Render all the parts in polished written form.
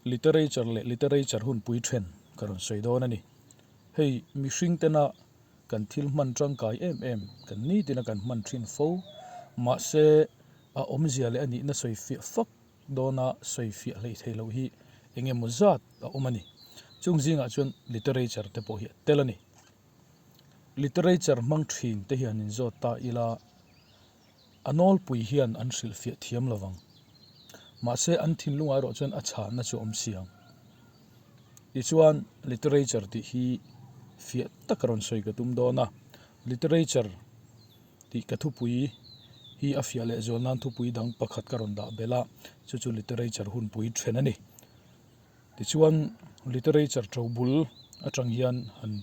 Literature leh literature hunpui then ka rawn sawi dawn a ni. Hei mihring tena kan thil hman tangkai em em kan nitina kan hman thin fo. Mahse a awmzia leh a nihna sawi fiah fak dawna sawi fiah hlei thei loh hi eng emaw zat a awm a ni. Chung zingah chuan literature te pawh hi a tel a ni. Literature hmang thin te hian inzawt ta ila. A nawlpui hian an hrilhfiah thiam lo vang. Mahse, an thinlungah erawh chuan a chhanna chu a awm si ang. Tichuan, literature tih hi fiah taka rawn sawi ka tum dawn a. Literature tih ka thupui hi a fiah lehzual nan thupui dang pakhat ka rawn dah belh a, chu chu literature hunpui then a ni. Tichuan, literature to bul atang hian han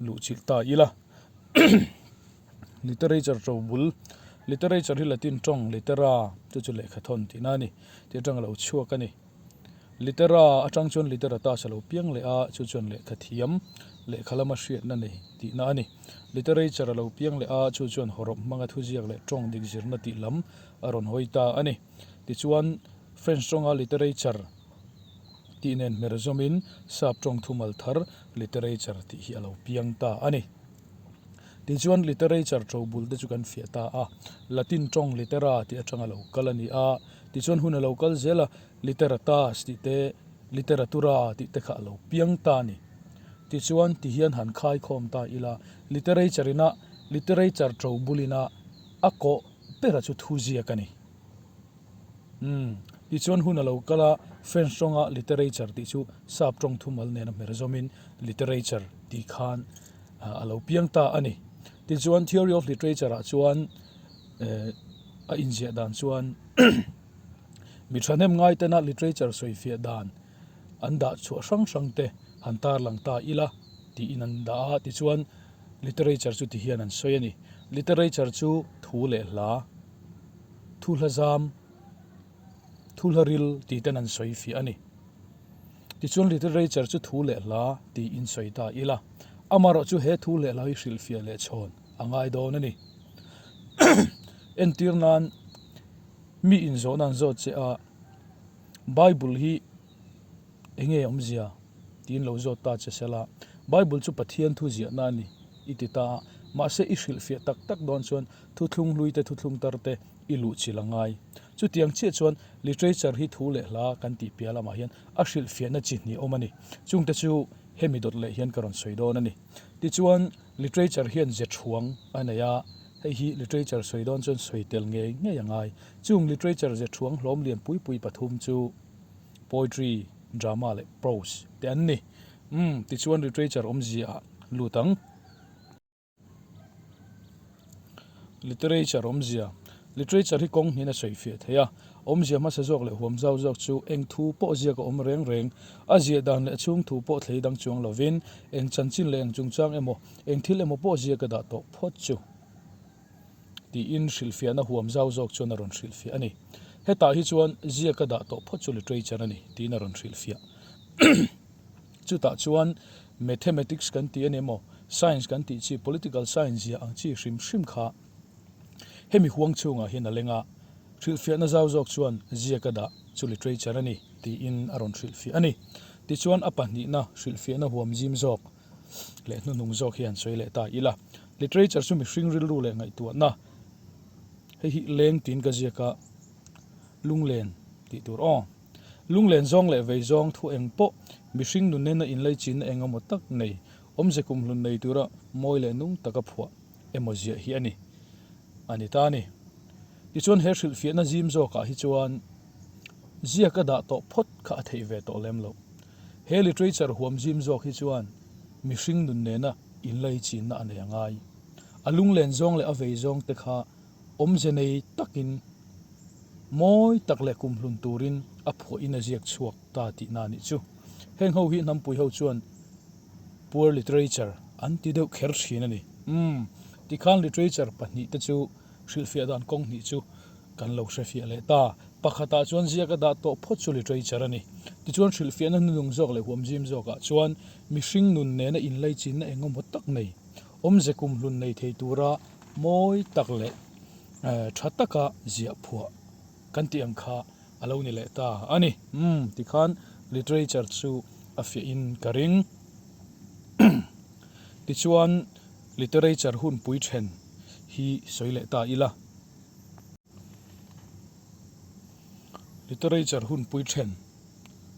luh chilh ta ila. Literature to bul, Literature hi Latin tawng litera chu chu lehkha thawn tihna a ni tih atang a lo chhuak a ni. Litera atang chuan literatas a lo piang leh a, chu chuan lehkha thiam, lehkha lama hriatna nei tihna a ni. Literature a lo piang leh a, chu chuan hawrawp hmanga thuziak leh tawng dik zirna tih lam a rawn hawi ta a ni. Tichuan, French tawnga literature tih nen hmer zawmin sap tawng thumal thar literature tih hi a lo piang ta a ni. Tichuan, literature to bul te chu kan fiah ta a, Latin tawng litera tih atanga lo kal a ni a, tichuan hun a lo kal zel a, literatas tih te, literatura tih te kha a lo piang ta a ni. Tichuan, ti hian han khaikhawm ta ila, literature ina literature to bulina a kawh bera chu thuziak a ni. Umm, tichuan hun a lo kal a, French tawnga literature tih chu sap tawng thumal nena hmer zawmin literature tih khan a lo piang ta a ni. Tichuan theory of literature ah chuan eh a inziah dan chuan mi thahnem ngai tena literature sawifiah dan an dah chhuah hrang hrang te han tarlang ta ila tiin an dah a, tichuan literature chu ti hian an sawi a ni. Literature chu thu leh hla. Thu hla zam, thu hla ril tih ten an sawi fiah a ni. Tichuan literature chu thu leh hla tiin sawi ta ila, amaherawh chu he thu leh hla hi hrilhfiah leh chhawn a ngai dawn a ni. Entir nan mi inzawhna an zawt che a, Bible hi Enge awmzia? tiin lo zawt ta che sela, Bible chu Pathian thu ziahna a ni i ti ta a, mahse i hrilhfiah tak tak dawn chuan thuthlung hlui te thuthlung tar te i luh chilh a ngai. Chutiang chiah chuan literature hi thu leh hla kan tih piah lamah hian a hrilhfiahna chi hnih awm a ni. Chungte chu hemi dawt leh hian ka rawn sawi dawn a ni. Tichuan literature hian ze thuang a nei a, hei hi literature sawi dawn chuan sawi tel ngei ngei a ngai. Chung literature ze thuang hlawm lian pui pui pathum chu. Poetry, drama leh prose te an ni. Umm, tichuan literature awmzia ah lut ang. Literature awmzia, Literature hi kawng hnihin a sawi fiah thei a. Awmzia hmasa zawk leh huam zau zawk chu eng thu pawh ziak a awm reng reng. A ziah dan leh a chhung thu pawh thlei dang chuang lovin eng chanchin leh eng chungchang emaw, eng thil emaw pawh ziak a dah tawh phawt chu. Tiin hrilhfiahna huam zau zawk chuan a rawn hrilhfiah a ni. Hetah hi chuan ziaka dah tawh phawt chu literature a ni tiin a rawn hrilhfiah. Chutah chuan mathematics kan ti a ni emaw, science kan tih chi, political science ziah ang chi hrim hrim kha hemi huang chhungah hian a leng a, hrilhfiahna zau zawk chuan ziaka dah chu literature a ni tiin a rawn hrilhfiah a ni. Tichuan a pahnihna hrilhfiahna huam zim zawk leh hnuhnung zawk hi han sawi leh ta ila. Literature chu mihring rilru leh ngaihtuahna, hei hi leng tiin ka ziak a, lunglen tih tur aw. Lunglen zawng leh vei zawng thu eng pawh mihring nun nena inlaichinna eng emaw tak nei, awmze kumhlun nei tura mawi leh nung taka phuah emaw ziah hi a ni. A ni ta a ni. Tichuan he hrilhfiahna zim zawkah hi chuan ziak a dah tawh phawt kha a theih ve tawh lem loh. He literature huam zim zawk hi chuan mihring nun nena inlaichinna a nei a ngai. A lunglen zawng leh a vei zawng te kha awmze nei takin mawi tak leh kumhlun turin a phuahin a ziak chhuak ta tihna a nih chu. Heng ho hi hnampui ho chuan poor literature an ti deuh kher thin a ni. Umm, tikhan literature pahnihte chu hrilhfiah dan kawng hnih chu Kan lo hrefiah leh ta. Pakhatah chuan ziak a dah tawh phawt chu literature a ni. Tichuan hrilhfiahna hnunung zawk leh huamzim zawkah chuan mihring nun nena inlaichinna eng emaw tak nei, awmze kumhlun nei thei tura mawi tak leh tha taka ziah phuah kan tih ang kha. a lo ni leh ta a ni. Umm tikhan literature chu a fiahin ka ring. Tichuan literature hunpui then hi sawi leh ta ila. Literature hunpui then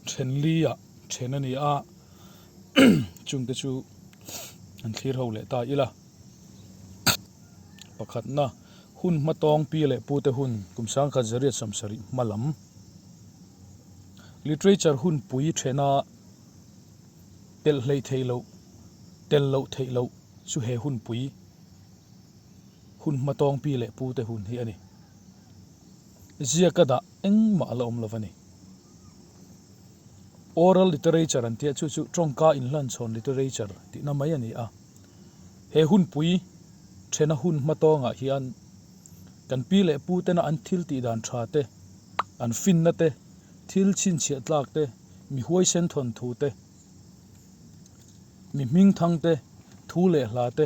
then li ah then a ni a, chungte chu an thlir ho leh ta ila. Pakhatna, hun hmatawng pi leh pute hun kum sangkhat zariat sawmsarih hma lam. Literature hunpui thena telh hleih theih loh, tel loh theih loh chu he hunpui hun hmatawng pi leh pute hun hi a ni. Ziaka dah engmah a la awm lo va ni. Oral literature an tia chu chu tawngka inhlanchhawn literature tihna mai a ni a. He hunpui thena hun hmatawngah hian kan pi leh pu tena an thil tih dan tha te, an finna te, thil chhinchhiah tlak te, mi huaisen thawnthu te, mi hmingthang te, thu leh hla te,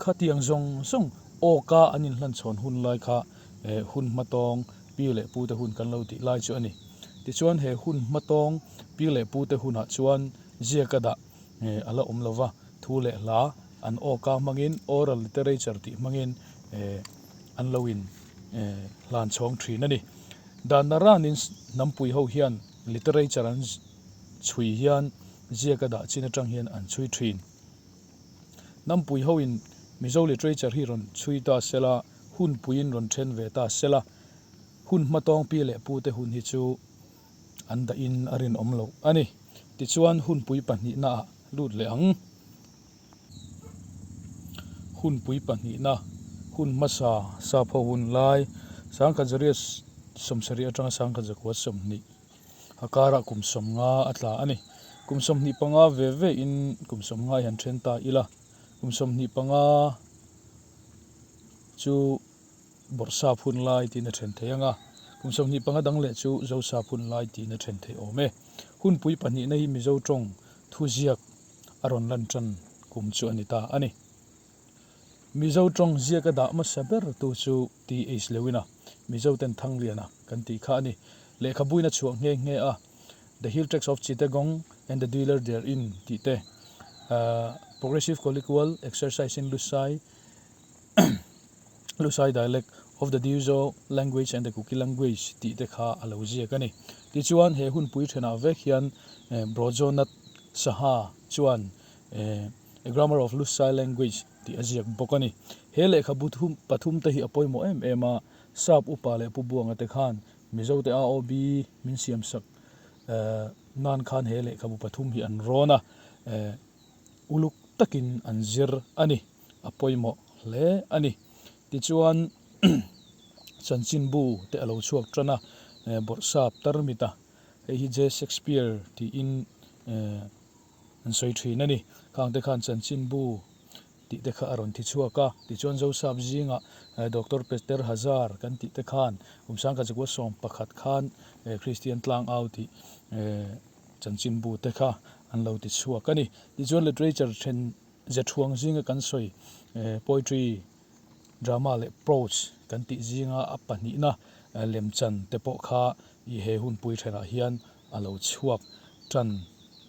Khatiang zawng zawng awka an inhlanchhawn hun lai kha hun hmatawng pi leh pute hun kan lo tih lai chu a ni. Tichuan he hun hmatawng pi leh pute hunah chuan ziaka dah a la awm lo va, thu leh hla an awka hmangin oral literature tih hmangin an lo in hlanchhawng thin a ni. Dan naranin hnampui ho hian literature an chhui hian ziaka dah chin atang hian an chhui thin. Hnampui hoin Mizo literature hi rawn chhui ta sela, hunpuiin rawn then ve ta sela, hun hmatawng pi leh pute hun hi chu an dahin a rinawm loh a ni. Tichuan hunpui pahnihnaah lut leh ang. Hunpui pahnihna, hun hmasa, Sapho hun lai, sangkhat zariat sawmsarih atanga sangkhat zakua 20. A karah kum 50 a tla a ni. Kum 25 ve ve in kum 50 hi han then ta ila. Kum 25 chu Bawrhsap hun lai tiin a then thei ang a, kum 25 dang leh chu Zosap hun lai tiin a then thei awm e. Hunpui pahnihna hi Mizo tawng thuziak a rawn lan tan kum chu a ni ta a ni. Mizo tawng ziak a dah hmasa ber tu chu TH Lewina, Mizo ten Thangliana kan tih kha a ni. Lehkhabuin a chhuah nghe nghe a, The Hill Tracts of Chittagong and the Dweller Therein tih te, Progressive Colloquial Exercise in Lusai, Lusai Dialect of the Diuzo Language and the Kuki Language tih te kha a lo ziak a ni. Tichuan he hunpui thenah vek hian Brojonath Saha chuan A Grammar of Lusai Language tih a ziak bawk a ni. He lehkhabu thum pathum te hi a pawimawh em em a, Sap upa leh Pu Buanga te khan Mizote AOB min siam sak nan khan he lehkhabu pathum hi an rawn a, uluk takin an zir a ni. A pawimawh hle a ni. Tichuan chanchinbu te a lo chhuak tan a, Bawrhsap Tarmita, hei hi J. Shakespeare tiin An sawi thin a ni. Khangte khan chanchinbu tih te kha a rawn thi chhuak a. Tichuan Zosap zingah Doctor Peter Hazar kan tih te khan kum sangkhat zakua 11 khan Kristian tlangau tih chanchinbu te kha an lo ti chhuak a ni. Tichuan literature then ze thuang zinga kan sawi poetry, drama leh prose kan tih zinga a pahnihna lemchan te pawh kha i he hunpui thenah hian a lo chhuak tan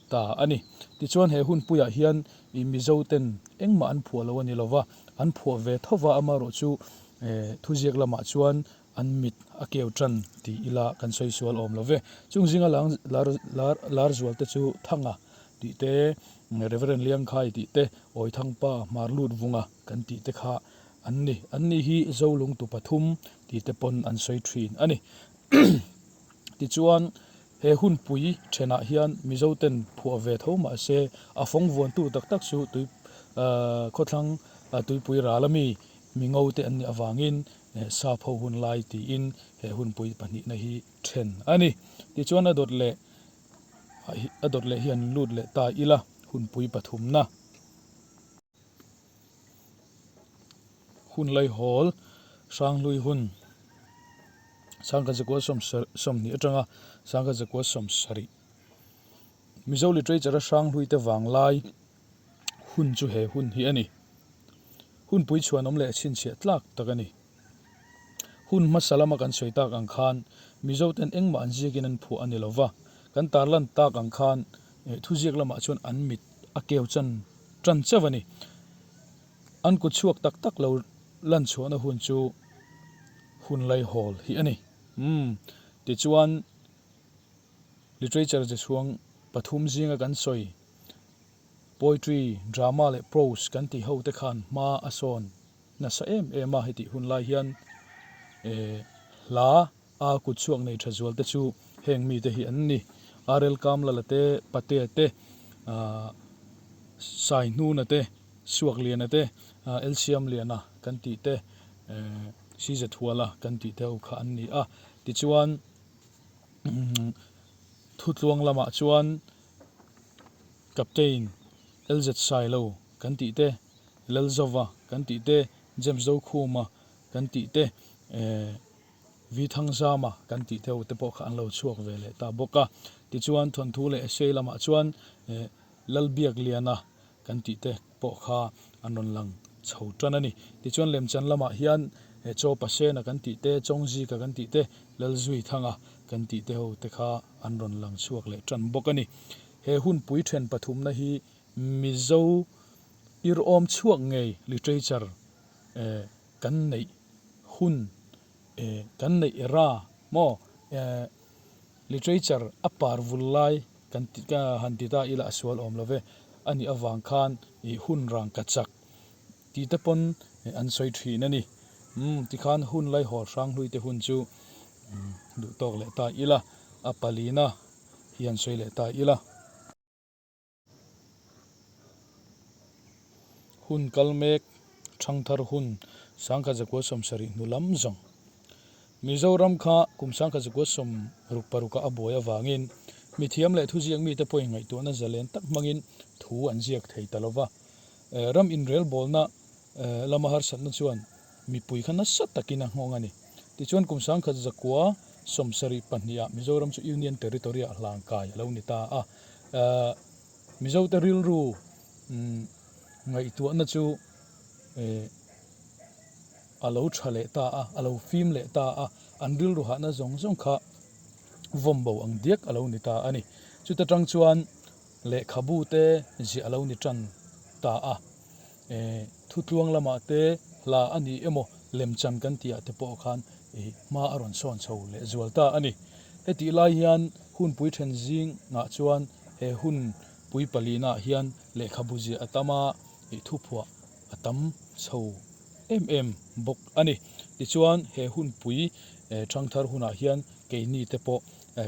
ta a ni. Tichuan he hunpuiah hian i Mizo ten engmah an phuah lo a ni lova, an phuah ve tho va, amaherawh chu thuziak lamah chuan an mit a keu tan ti ila kan sawi sual awm lo ve. Chung zinga lang lar lar lar zual te chu Thanga tih te, Reverend Liangkhai tih te, Awithangpa Hmarlut Vunga kan tih te kha an ni. An ni hi Zolungtu pathum tih te pawn an sawi thin a ni. Tichuan, he hunpui thenah hian Mizoten phuah ve tho mah se, a fawng vuantu tak tak chu tui khawthlang tuipui ral ami mingo te an nih avangin sap ho hun lai tiin he hunpui pahnihna hi then a ni. Tichuan a dawt leh a dawt leh hian lut leh ta ila hunpui pathumna. Hun laihawl Hranghlui hun sangkhat zakua 20 atanga sangkhat zakua 70 Mizo literature a Hranghlui te vanglai hun chu he hun hi a ni. Hunpui chhuanawm leh chhinchhiah tlak tak a ni. Hun hmasa lama kan sawi tak ang khan. Mizoten engmah an ziakin an phuah a ni lo va, kan tarlan tak ang khan thuziak lamah chuan an mit a keu chan tan chauh a ni. An kut chhuak tak tak lo lan chhuahna hun chu hun laihawl hi a ni. Umm, tichuan literature ze chhuang pathum zinga kan sawi poetry, drama leh prose kan tih ho te khan hma a sawn nasa em em a, hetih hun lai hian hla a kut chhuak nei tha zual te chu heng mite hi an ni. RL Kamlala te, Patea te, Saihnuna te, Suakliana te, Elsiamliana kan tih te, Sizathuala kan tih te ho kha an ni a. Tichuan thutluang lamah chuan Captain LZ Sailo kan tih te, Lalzova kan tih te, James Zokhuma kan tih te, V Thangzama kan tih te ho te pawh kha an lo chhuak ve leh ta bawk a. Tichuan thawnthu leh essay lamah chuan Lalbiakliana kan tih te pawh kha an rawn lang chho tan a ni. Tichuan lemchan lamah hian Chaw Pasena kan tih te, Chawngzika kan tih te, Lalzuithanga kan tih te ho te kha an rawn lang chhuak leh tan bawk a ni. He hunpui then pathumna hi Mizo irhawm chhuak ngei literature kan neih hun kan neih era maw literature a par vul lai kan ti ka han ti ta ila a sual awm lo ve a nih avang khan ih hun rang ka chak tih te pawn an sawi thin a ni. Umm tikhan hun laihawl hranghlui te hun chu duh tawk leh ta ila a palina hi an sawi leh ta ila. Hun kal mek Thangthar hun sangkhat zakua sawmsarih hnu lam zawng. Mizoram kha kum sangkhat zakua sawmruk paruka a buai avangin mithiam leh thuziak mite pawhin ngaihtuahna zalen tak hmangin thu an ziak thei ta lova. Ram inrelbawlna lama harsatna chuan mipui kha nasa takin a nghawng a ni. Tichuan kum sangkhat zakua 72ah Mizoram chu Union Territory-ah hlangkai a lo ni ta a. Mizote rilru ngaihtuahna chu a lo tha leh ta a, a lo fim leh ta a, an rilru hahna zawng zawng kha vawm bo ang diak a lo ni ta a ni. Chuta tang chuan lehkhabu te ziah a lo ni tan ta a. Thutluang lamah te hla a ni emaw lemchan kan tih ah te pawh khan hma a rawn sawn chho leh zual ta a ni. Hetih lai hian hunpui then zingah chuan he hunpui palina ah hian lehkhabu ziah a tam a, thuphuah a tam chho em em bawk a ni. Tichuan he hunpui thangthar hunah hian keini te pawh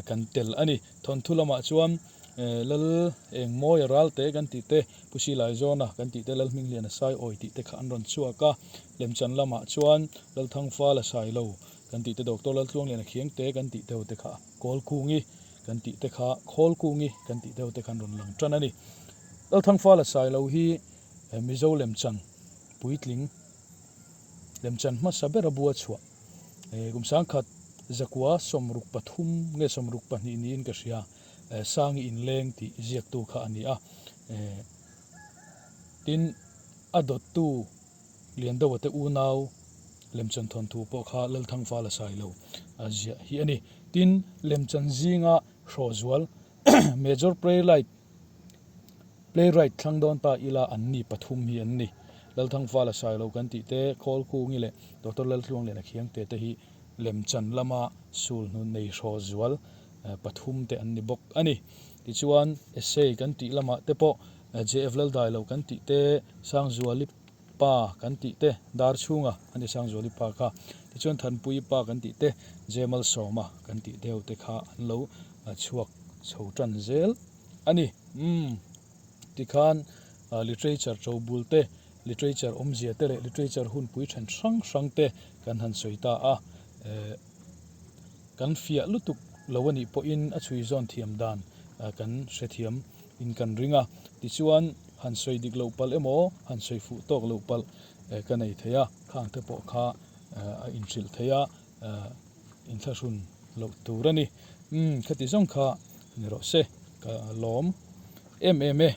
kan tel a ni. Thawnthu lamah chuan Lal Engmawia Ralte kan tih te, Pu Silaizawna kan tih te, Lal Hmingliana Saiawi tih te kha an rawn chhuak a. Lemchan lamah chuan Lal Thangfala Sailo kan tih te, Doctor Laltluangliana Khiangte kan tih te ho te kha, Kawlkungi kan tih te kha, Khawlkungi kan tih te ho te kha an rawn lang tan a ni. Lal Thangfala Sailo hi Mizo lemchan puitling lemchan hmasa bera bua chhuah kum sangkhat zakua 63 nge 62 niin ka hria Sangi inleng tih ziaktu kha a ni a. Tin, a dawttu Liandoa te unau lemchan thawnthu pawh kha Lalthangfala Sailo a ziah hi a ni. Tin, lemchan zinga Hrawhzual Major Playwright Playwright thlang dawn ta ila an ni pathum hi an ni. Lalthangfala Sailo kan tih te, Khawlkungi leh Doctor Laltluangliana Khiangte te hi lemchan lama sulhnu nei Hrawhzual pathum te an ni bawk a ni. Tichuan essay kan tih lamah te pawh JF Laldailo kan tih te, Sangzuali pa kan tih te, Darchhunga a ni Sangzuali pa kha. Tichuan Thanpuii pa kan tih te, Jemal Sawma kan tih deuh te kha an lo chhuak chho tan zel a ni. Umm tikhan literature to bul te, literature awmzia te leh literature hunpui then hrang hrang te kan han sawi ta a. Kan fiah lutuk lo a nih pawhin a chhui zawn thiam dan kan hrethiam in kan ring a. Tichuan han sawi dik loh palh emaw han sawi fuh tawk loh palh ka nei thei a, khang te pawh kha a inhrilh thei a, inthlahrun loh tur a ni. Umm khati zawng kha ni rawh se, ka lawm em em e.